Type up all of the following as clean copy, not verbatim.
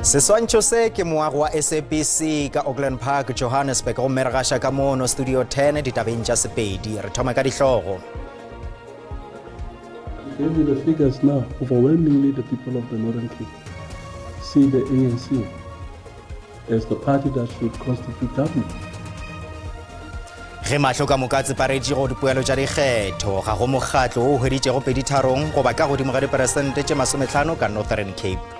Seswantšho se ke moago wa SABC ka Auckland Park, Johannesburg, gomme re gaša ka mono Studio 10 ditabeng tša Sepedi. Re thoma ka dihlogo. Gave you the figures now. Overwhelmingly, the people of the Northern Cape see the ANC as the party that should constitute government. Ge mahlo ka moka a tseparetše go dipoelo tša dikgetho, ga go mokgatlo wo o hweditšego peditharong goba ka godimo ga diperesente tše masometlhano ka Northern Cape.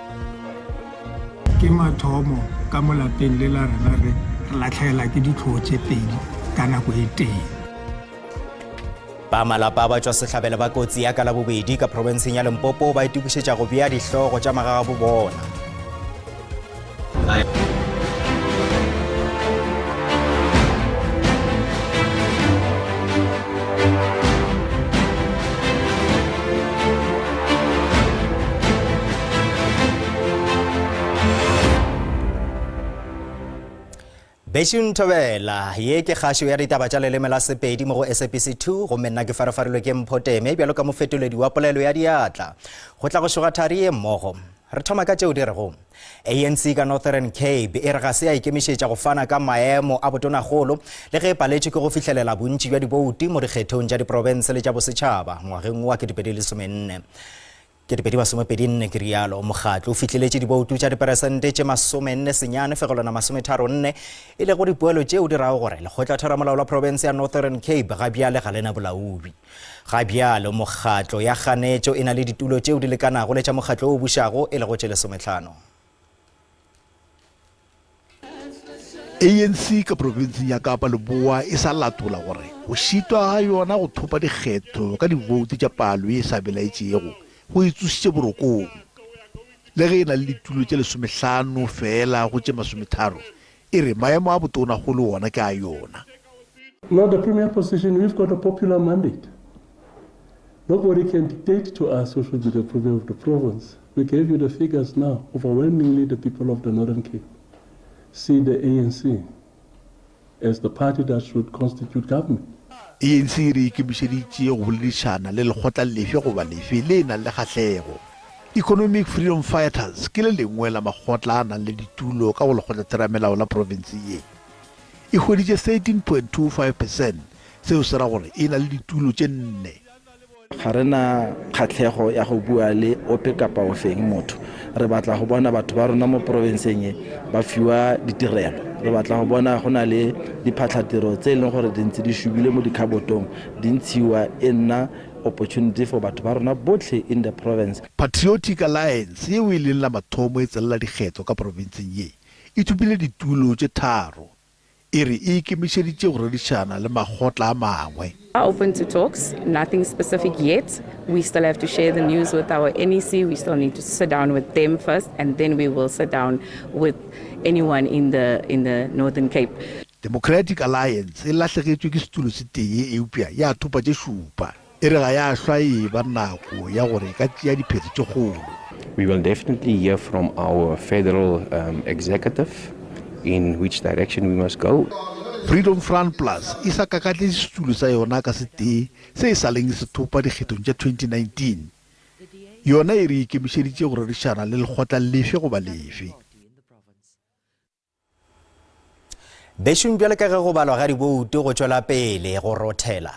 Ke mathomo ka mo lapeng le la rena re latlhegela ke ditlhoo tše pedi ka nako e tee. Ba malapa a batšwasehlabelo ba kotsi ya ka Labobedi ka profenseng ya Limpopo ba itokišetša go bea dihlogo tša magagabo bona. Bešung Thobela, ye ke kgašo ya ditaba tša leleme la Sepedi mo go SABC 2 gomme nna ke farafarilwe ke Mpho Teme bjalo ka mofetoledi wa polelo ya diatla. Go tla go šoga thari ye mmogo. Re thoma ka tšeo di rego ANC ka Northern Cape e re ga se ya ikemišetša go fana ka maemo a botonagolo le ge e paletšwe ke go fihlelela bontši bja dibouti mo dikgethong tša diprofense le tša bosetšhaba ngwageng wa 2014. 2024, ke realo. Mokgatlo o fihleletše diboutu tša diperesente tše masomenne senyane fegelwana masometharonne, e lego dipoelo tšeo di rago gore Lekgotlatheramolao la Profense ya Northern Cape ga bjale ga le na bolaodi. Ga bjalo mokgatlo ya kganetšo e na le ditulo tšeo di lekanago le tša mokgatlo o bušago, e lego tše lesometlhano. ANC ka profenseng ya Kapa Leboa e sa latola gore go šitwa ga yona go thopa dikgetho ka diboutu tša palo ye e sa belaetšego go e tsošitše borokong. Le ge e na le ditulo tše lesomehlano feela go tše masometharo, e re maemo a botonagolo wona ke a yona. Not the premier position, we've got a popular mandate. Nobody can dictate to us who should be the premier of the province. We gave you the figures now. Overwhelmingly, the people of the Northern Cape see the ANC as the party that should constitute government. ANC e re ikemišeditše go boledišana le lekgotla lefe goba lefe le nang le kgahlego. Economic Freedom Fighters ke le lengwe la makgotla a nang le ditulo ka go lekgotlatheramelao la profense ye. E hweditše 13.25 percent, seo se ra gore e na le ditulo tše nne. Ga re na kgatlhego ya go bua le ope kapa ofeng motho. Re batla go bona batho ba rona mo porofenseng e ba fiwa ditirelo. Re batla go bona go na le diphatlhatiro tse e leng gore di ntse di šubile mo dikhabotong di ntshiwa e nna opportunity for batho ba rona botlhe in the province. Patriotic Alliance yeo e leng la mathomo e tsenela dikgetho ka porofenseng ye, e thopile ditulo tše tharo. E re e ikemišeditše go rerišana le makgotla a mangwe. Are open to talks, nothing specific yet. We still have to share the news with our NEC. We still need to sit down with them first and then we will sit down with anyone in the, in the Northern Cape. Democratic Alliance e lahlegetšwe ke setulo se tee eupša ya thopa tše šupa. E re ga ya hlwa e eba nako ya gore e ka tšea diphetho tše kgolo. We will definitely hear from our federal executive in which direction we must go. Freedom Front Plus e sa kakatletše setulo sa yona ka setee se e sa leng se thopa dikgethong tša 2019. Yona e re e ikemišeditše go rerišana le lekgotla lefe goba lefe. Bešong bjale ka ge go balwa ga diboutu go tšwela pele go rothela,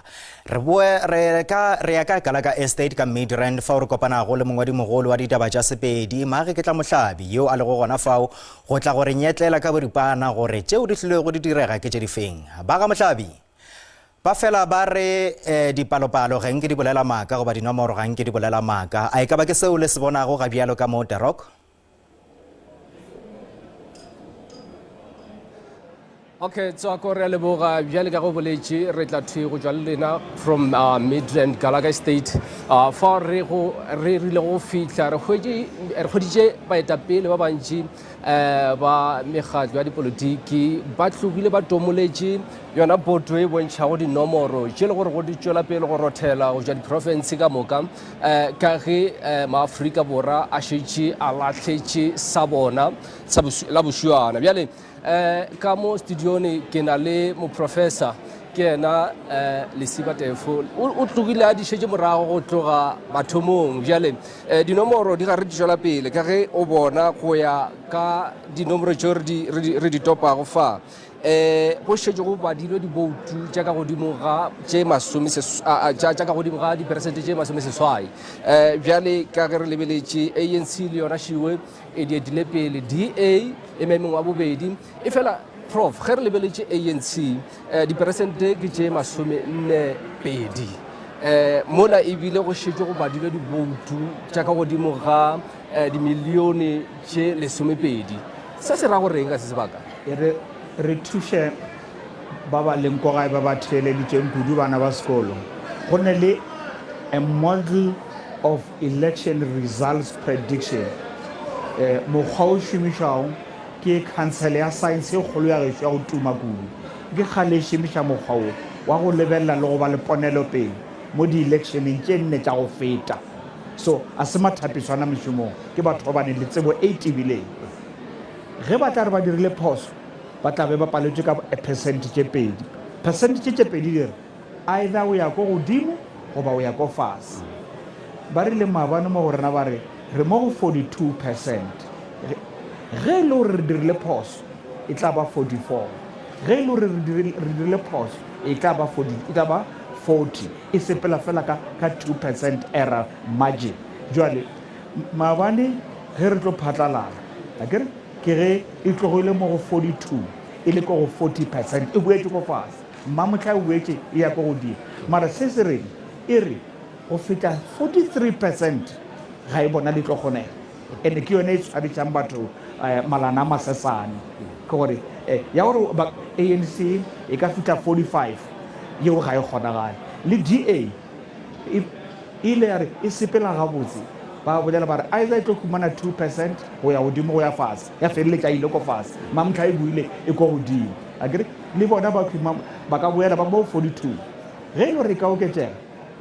re boe re ka re ya ka Kalaka Estate ka Midrand fao re kopanago le mongwadimogolo wa ditaba tša Sepedi, Mage Ketlamohlabi, yo a lego gona fao go tla go re nyetlela ka boripana gore tšeo di hlilego di direga ke tše difeng. Ba ga Mohlabi ba fela ba re eh, dipalopalo ga nke di bolela maaka goba dinomoro ga nke di bolela maaka. A e ka ba ke seo le se bonago ga bjalo ka mo The Rock? Okay, Tswako re a leboga bjale ka go boletše re tla thwe go tšwa le lena from uh, Midrand Gallagher State uh, fa re go re rile go fihla re hwetše re hweditše baetapele ba bantši uh, ba mekgatlo ya dipolitiki ba tlogile ba tomoletše yona boto e bontšhago dinomoro tše le gore go di tšwela pele go rothela go tšwa diprofense ka moka um ka ge um maafrika borwa a šetše a lahletše sa bona la bošuana bjale um ka mo studione ke na le moprofessor Ke yena um Lesiba Tefo. O tlogile a di šetše morago go tloga mathomong. Bjale um dinomoro di gare di tšwela pele ka ge o bona go ya ka dinomoro tšeo re di topago fa. Um go šetše go badilwe diboutu tša ka godimo ga tše masome tša ka godimo ga diperesente tše masomeseswai. Um bjale ka ge re lebeletše ANC le yona šiwe e di etile pele, DA e maemong a bobedi. Efela Prof, ge re lebeletše ANC, eh, diperesente ke tše 42. Eh, mola ebile go šetše go badilwe diboutu tša ka godimo ga eh, dimilione tše 12. Se se ra go reng ka se sebaka? E re re thuše ba ba leng ko gae ba ba theeleditšeng kudu bana ba sekolo. Go ne le a model of election results prediction, eh, mokgwa o šomišwago Ke khansele ya saense e kgolo ya gešo ya go tuma kudu. Ke kgale e šomiša mokgwa wo wa go lebelela le go ba le ponelopele mo dielekšeneng tše nne tša go feta. So, a se mathapiswana mešomong, ke batho ba ba neng le tsebo e tebileng. Ge ba tla re ba dirile phoso, ba tla be ba paletšwe ka phesente tše pedi. Phesente tše tše pedi di re either o ya ko godimo goba o ya ko fase. Ba rile maabane mo go rena ba re re mo go 42 percent. Ge e le gore re dirile phoso, e tla ba 44. Ge e le gore re dirile phoso, e tla ba 40, e tla ba 40. E sepela fela ka, ka 2 percent error margin. Jwale, maabane ge re tlo phatlalala, akere, ke ge e tlogile mo go 42 e le ko go 40 percent, e boetše ko fase. Mmamohla e boetše e ya ko godimo. Mara se se reng? E re go feta 43 percent ga e bona le tlo kgonega. And ke yone e tshwarišang batho malana a masesane. Ke gore ya gore ANC e ka fihla 45 yeo ga e kgonagale. Le DA e ile ya re e sepela gabotse, ba bolela ba re either e tlo humana 2 percent go ya godimo go ya fase, ya feleletša e ile ko fase. Mamohla e boile e ko godimo. Akere le bona ba ba ka boela ba mo 42. Ge e le gore e ka oketšega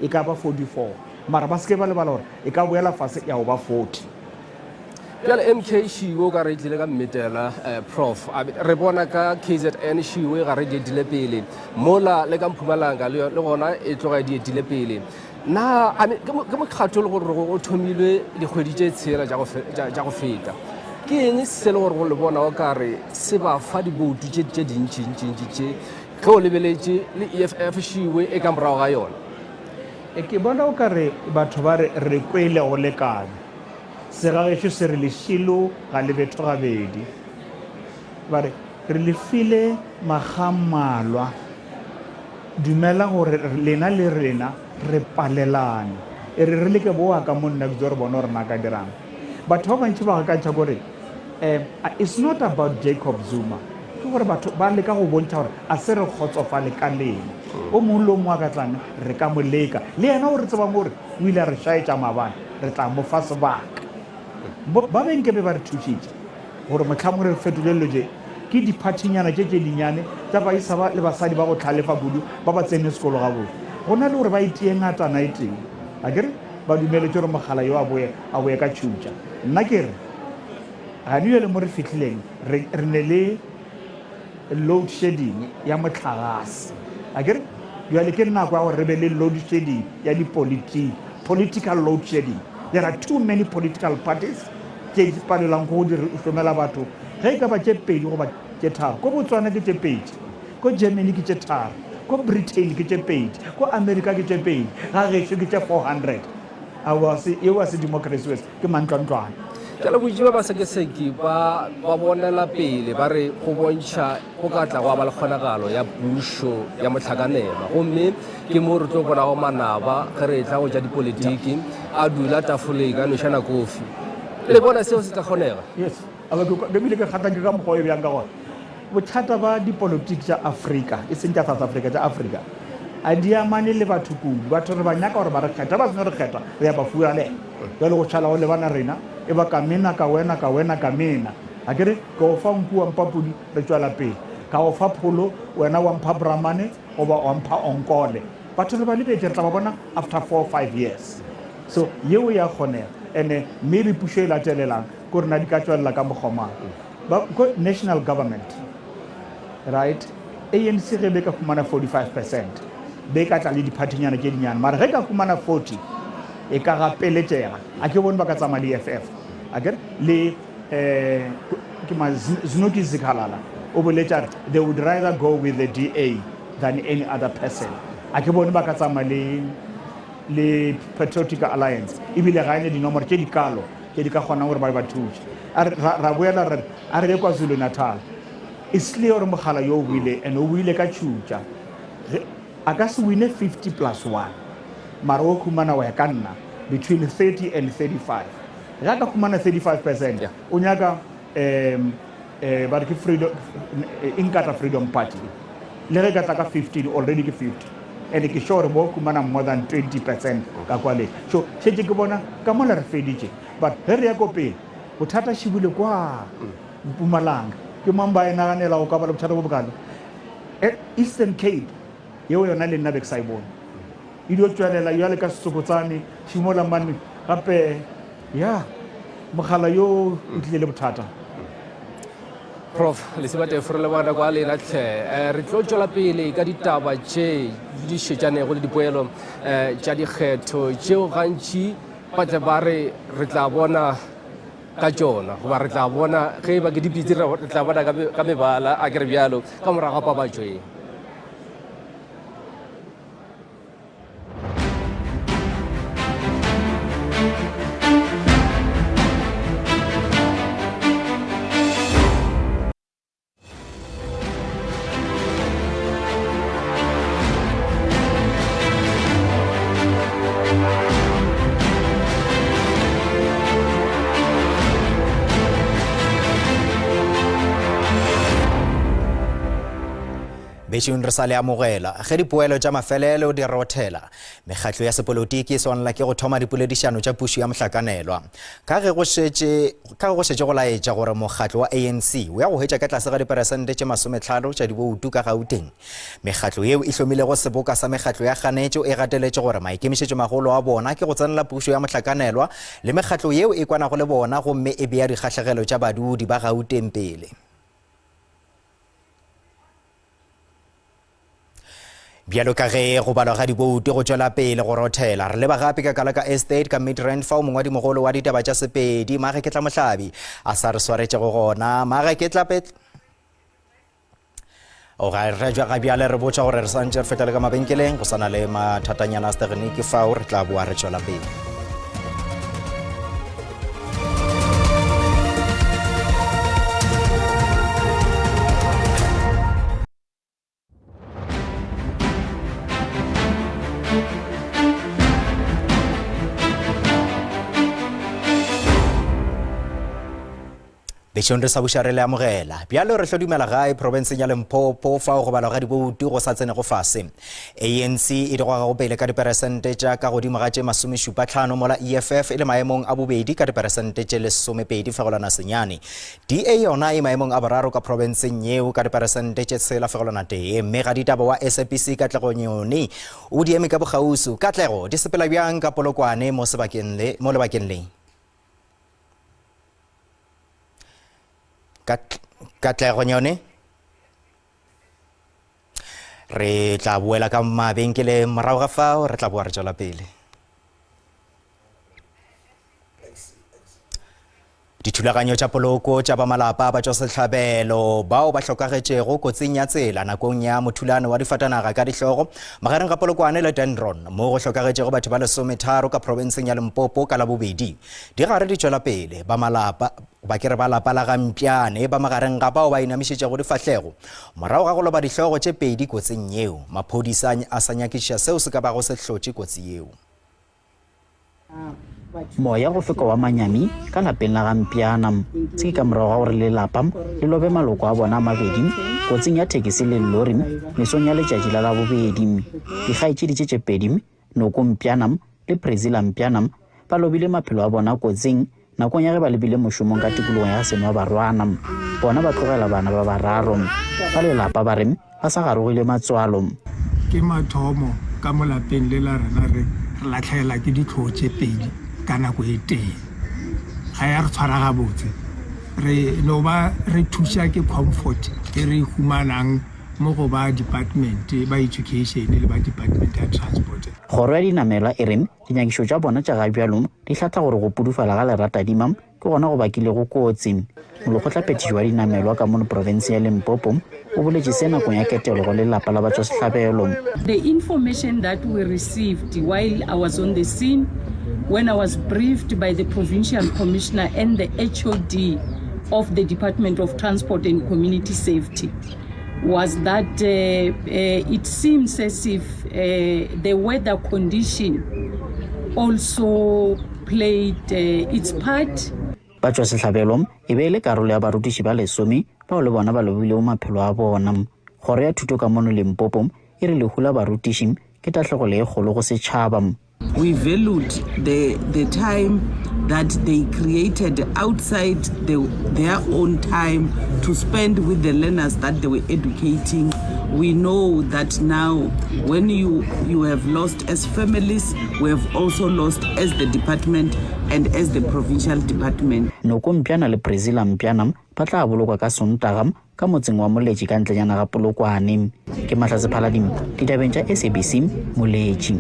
e ka ba 44, mara ba se ke ba lebala gore e ka boela fase ya go ba 40. Bjale MK Šiwe o ka re e tlile ka mmetela eh, Prof. Re bona ka KZN Šiwe ga re di etile pele, mola le ka Mpumalanga le gona e tloga e di etile pele. Na ke mokgatho le gore o thomilwe dikgwedi tše tshela tša go feta, ke eng se le gore go le bona o ka re se ba fa diboutu tše tše dintšintšintši tše ge o lebeletše le EFF Šiwe e ka morago ga yona? E, ke bona o ka re batho ba re re kwele go lekane. Segagešo se re lešilo ga le bethwe gabedi. Ba re re le file makga mmalwa. Dumela gore lena le rena re palelane. E re re leke bowa ka mo nna ke tlo re bone gore na ka dirang. Batho ba bantši ba gakantšha kore um it's not about Jacob Zuma. Ke gore batho ba leka go bontšha gore a se re kgotsofale ka lena. O mongwe le o mongwe a ka tlang re ka mo leka. Le yena o re tsebang gore o ile a re šaetša maabane, re tla mo fa sebaka. Ba be nke be ba re thušitše gore mohlamongwe re fetole dilo tše. Ke diphathinyana tše tše dinnyane tša baisa ba le basadi ba go hlalefa kudu ba ba tsene sekolo gabotse. Go na le gore ba itie ngatana e tee, akere ba dumeletše gore mogala yo a boe, a boe ka tšhutša. Nna ke re, gane bjale mo re fihlileng, re, re ne le load shedding ya mohlagase, akere bjale ke nako ya gore re be le load shedding ya dipolitiki, political load shedding. There are too many political parties tše di palelwang ke go di šomela batho, ge e ka ba tše pedi goba tše tharo. Ko Botswana ke tše pedi, ko Germany ke tše tharo, ko Britain ke tše pedi, ko America ke tše pedi, ga gešo ke tše 400. Aowa, se, yeo a se democracy wes, ke mantlwantlwane. Bjale bontši ba basekaseki ba ba bonela pele ba re go bontšha go ka tla gwa ba le kgonagalo ya pušo ya mohlakanelwa, gomme ke mo re tlo bonago manaba ge re etla go tša dipolitiki a dula tafoleng a nwešana kofi. Le bona seo se tla kgonega? Yes, a ke ke bile ke kgatha ke ka mokgwa o bjang ka gore bothata ba dipolitiki tša Afrika, e seng tša South Africa, tša Afrika, a di amane le batho kudu. Batho re ba nyaka gore ba re kgetha, ba seno re kgetha re ya ba furalela. Bjale go šala go lebana rena, e ba ka mena ka wena ka wena ka mena. A ke re ke go fa nku wa mpha pudi, re tšwela pele. Ka go fa pholo, wena wa mpha bramane goba wa mpha onkole. Batho re ba lebetše, re tla ba bona after 4, 5 years. So yeo ya kgonega. And-e maybe pušo e latelelang ke gore na di ka tšwelela ka mokgwa mang. Ba ko national government, right? ANC ge be ka humana 45 percent be ka tla le diphathinyana tše dinyane mara ge ka humana 40 e ka gapeletšega a ke bone ba ka tsamaya le EFF akere le um ke ma Zinoti Zikhalala o boletše a re they would rather go with the DA than any other person a ke bone ba ka tsamaya le le Patriotic Alliance ebile ga ene dinomoro tše dikalo tše di ka kgonang gore ba ba thuše a re ra boela re a re ye KwaZulu Natal it's clear gore mogala yo o buile and o buile ka tšhutša a ka se wine 50 plus 1 mara o khumana wa ya ka nna between 30 and 35 ge a ka khumana 35 percent o nyaka um eh, ba re ke freedom eh, Inkatha Freedom Party le ge ka tla ka 15 already ke 50 and ke sure bo khumana more than 20 percent ka kwale so šetše ke bona ka mola re feditše but ge re ya ko pele bothata šibile kwa Mpumalanga ke mang ba e naganela go ka ba le bothata bo bokalo eh, Eastern Cape yeo yona le nna be ke sa e bone e dio tšwelela jale ka setsokotsane šimola mane gape ya mogala yo o tlile le bothata Prof Lesiba Tefo re leboga nako ya lena tlhe. Eh, re tlo tšwela pele ka ditaba tše di šetšanego le dipoelo eh, tša dikgetho tšeo gantši ba tle ba re re tla bona ka tšona goba re tla bona ge e ba ke dipitsi re tla bona ka mebala a ke re bjalo ka morago ga pabatšo e. Bešong re sa le amogela ge dipoelo tša mafelelo di rothela. Mekgatlo ya sepolotiki e swanela ke go thoma dipoledišano tša pušo ya mohlakanelwa. Ka ge go šetše ka ge go šetše go laetša gore mokgatlo wa ANC o ya go hwetša ka tlase ga diperesente tše masometlhano tša diboutu ka Gauteng. Mekgatlo yeo e hlomilego seboka sa mekgatlo ya kganetšo e gateletše gore maikemišetšomagolo a bona ke go tsenela pušo ya mohlakanelwa le mekgatlo yeo e kwanago le bona gomme e bea dikgahlegelo tša badudi ba Gauteng pele. Bjalo ka ge go balwa ga diboutu go tšwela pele go rothela, re leba gape ka Kalaka Estate ka Midrand fao mongwadimogolo wa ditaba tša Sepedi, Mageketla Mohlabi, a sa re swaretšego gona. Mageketla pet. O ga re ga bjale re botša gore re santše re feta le ka mabenkeleng go sana le mathatanyana a setegeniki fao re tla boa re tšwela pele. Bešong re sa buša re le amogela. Bjalo re hlodumela gae profenseng ya Limpopo fao go balwa ga diboutu go sa tsenego fase. ANC e di gogago pele ka diperesente tša ka godimo ga tše masomešupatlhano mola EFF e le maemong a bobedi ka diperesente tše lesomepedi fegelwana senyane. DA yona e maemong a boraro ka profenseng yeo ka diperesente tše tshela fegelwana tee. Mme ga ditaba wa SABC Katlego Nyoni o di eme ka bokgausu. Katlego, di sepela bjang ka Polokwane mo sebakeng le mo lebakeng le? Katlego Nyoni? Re tla boela ka mabenkeleng morago ga fao re tla boa re tšwela pele. Dithulaganyo tša poloko tša ba malapa a batšwasehlabelo bao ba hlokagetšego kotsing ya tsela nakong ya mothulano wa difatanaga ka dihlogo magareng ga Polokwane le Dendron mo go hlokagetšego batho ba lesometharo ka profenseng ya Limpopo ka Labobedi di gare di tšwela pele. Ba malapa ba ke re ba lapa la ga Mpyane ba magareng ga bao ba inamišetšego difahlego morago ga go loba dihlogo tše pedi kotsing yeo. Maphodisa a sa nyakišiša seo se ka bago se hlotše kotsi yeo. Moya go feka wa manyami ka lapeng la ga Mpyana. Se ke ka morago ga gore lelapa le lobe maloko a bona a mabedi kotsing ya thekisi le lori mesong ya letšatši la Labobedi. Dikgaetšedi tše tše pedi, Noko Mpyana le Priscilla Mpyana, ba lobile maphelo a bona kotsing Nakong ya ge ba lebile mošomong ka tikologong ya Senwabarwana, bona ba tlogela bana ba bararo. Ba lelapa ba re ba sa garogile matswalo. Ke mathomo ka mo lapeng le la rena re re lahlegelwa ke ditlhoo tše pedi ka nako e tee. Ga ya re tshwara gabotse. Re no ba re thuša ke comfort e re e humanang. mo go ba department ba education le ba department ya transport. Kgoro ya dinamelwa e re dinyakišo tša bona tša gabjalo di hlatha gore go pudufala ga leratadima ke gona go bakilego kotsi. Molekgotlaphethiši wa dinamelwa ka mono profenseng ya Limpopo o boletše se nakong ya ketelo go lelapa la batšwasehlabelo. The information that we received while I was on the scene, when I was briefed by the provincial commissioner and the HOD of the Department of Transport and Community Safety, was that uh, uh, it seems as if uh, the weather condition also played uh, its part. Batšwasehlabelo e be e le karolo ya barutiši ba lesome bao le bona ba lobilego maphelo a bona. Kgoro ya Thuto ka mono Limpopo e re lehu la barutiši ke tahlegelo e kgolo go setšhaba. We valued the, the time that they created outside the, their own time to spend with the learners that they were educating. We know that now when you, you have lost as families, we have also lost as the department and as the provincial department. Noko Mpjana le Priscilla Mpjana ba tla bolokwa ka Sontaga ka motseng wa Moletši ka ntlenyana ga Polokwane. Ke Mahlatse Phaladimo, ditabeng tša SABC, Moletši.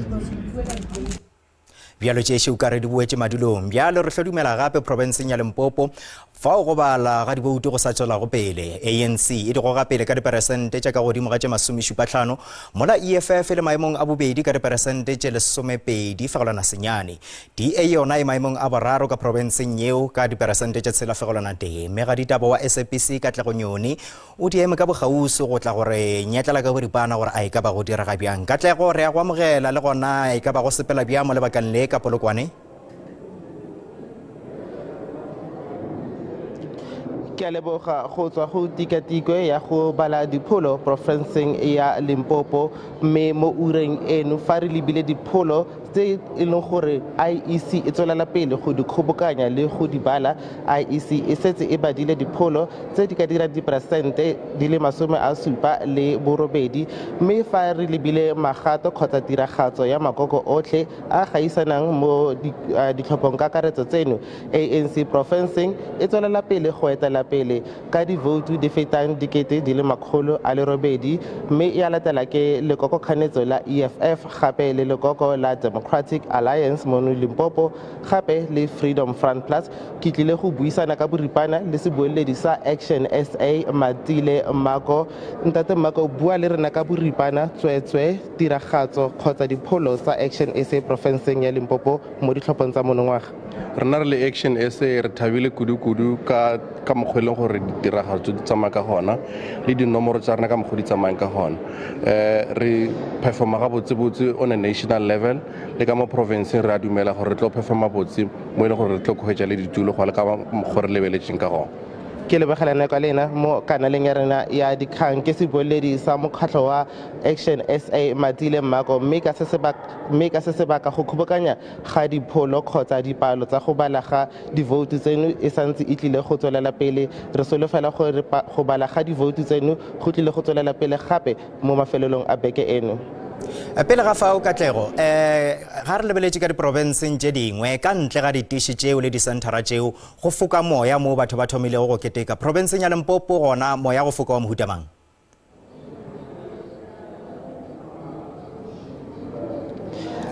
Bjalo tše o ka re di boetše madulong. Bjalo re hlodumela gape profenseng ya Limpopo fao go bala ga diboutu go sa tšwelago pele. ANC e di goga pele ka diperesente tša ka godimo ga tše masomešupahlano, mola EFF e le maemong a bobedi ka diperesente tše lesomepedi fegelwana senyane. DA yona e maemong a boraro ka profenseng yeo ka diperesente tše tshela fegelwana tee. Mmegaditaba wa SABC Katlego Nyoni o di eme ka bokgauswi go tla go re nyetlela ka boripana gore a e ka ba go direga bjang. Katlego, re a go amogela le gona e ka ba go sepela bjang mo lebakeng le ka Polokwane? Ke a leboga go tswa go tikatikwe ya go bala dipholo porofenseng ya Limpopo mme mo ureng eno fa re lebile dipholo tse e leng gore IEC e tswelela pele go di kgobokanya le go di bala. IEC e setse e badile dipholo tse di ka dirang diperesente di le 78 mme fa re lebile magato kgotsa tiragatso ya makoko otlhe a gaisanang mo ditlhophong kakaretso tseno, ANC porofenseng e tswelela pele go etela pele ka divoutu di fetang 800 mme e a latela ke lekoko kganetso la EFF gape le lekoko la Democratic Alliance mono Limpopo gape le Freedom Front Plus. Ke tlile go buisana ka boripana le sebueledi sa Action SA Matile Mako. Ntate Mako, bua le rena ka boripana tsweetswe tiragatso kgotsa dipholo tsa Action SA porofenseng ya Limpopo mo ditlhophong tsa monongwaga. Rena re le Action SA re thabile kudu-kudu ka ka mokgwa e leng gore ditiragatso di tsamaya ka gona le dinomoro tsa rena ka mokgwa di tsamayang ka gona. Um re performa gabotsebotse on a national level le ka mo provinceng re a dumela gore re tlo performa botse mo e leng gore re tlo hwetša le ditulo go le ka mokgwa re lebeletšeng ka gona. Ke lebogela nako ya lena mo kanaleng ya rena ya dikgang. Ke sebueledi sa mokgatlho wa Action SA Matile Mmako mme ka se mme ka se sebaka go kgobokanya ga dipholo kgotsa dipalo tsa go bala ga divoutu tseno e santse e tlile go tswelela pele. Re solofela gore go bala ga divoutu tseno go tlile go tswelela pele gape mo mafelelong a beke eno. Pele ga fao, Katlego, um ga re lebeletše ka diprofenseng tše dingwe, ka ntle ga ditiši tšeo le disenthara tšeo, go foka moya moo batho ba thomilego go keteka. Profenseng ya Limpopo gona moya go foka wa mohuta mang?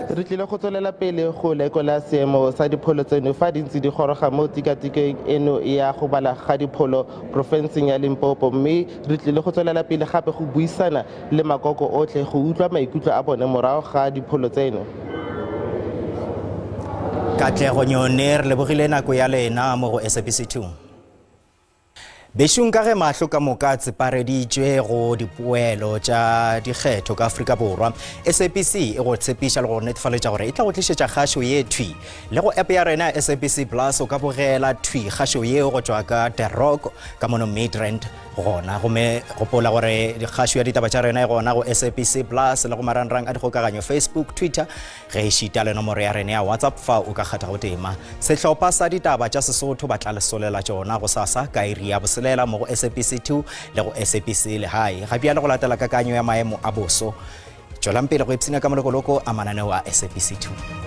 Re tlile go tswelela pele go lekola seemo sa dipholo tseno fa di ntse di goroga mo tikatikong eno ya go bala ga dipholo porofenseng ya Limpopo mme re tlile go tswelela pele gape go buisana le makoko otlhe go utlwa maikutlo a bone morago ga dipholo tseno. Katlego Nyone, re lebogile nako ya lena mo go SABC 2. Bešong ka ge mahlo ka moka a tsepareditšwe go dipoelo tša dikgetho ka Afrika Borwa, SABC e go tshepiša le go netefaletša gore e tla go tlišetša kgašo ye thwi. Le go app ya rena ya SABC Plus o ka bogela thwi kgašo yeo go tšwa ka The Rock ka mono Midrand gona. Gomme gopola gore kgašo ya ditaba tša rena e gona go SABC Plus le go marangrang a dikgokaganyo Facebook, Twitter Ge ešita le nomoro ya rena ya WhatsApp fao o ka kgathago tema. Sehlopha sa ditaba tša Sesotho ba tla le solela tšona gosasa ka iri ya boselela mo go SABC 2 le go SABC Lehae. Ga bjale go latela kakanyo ya maemo a boso. Tšwelang pele go ipshina ka molokoloko a mananeo a SABC 2.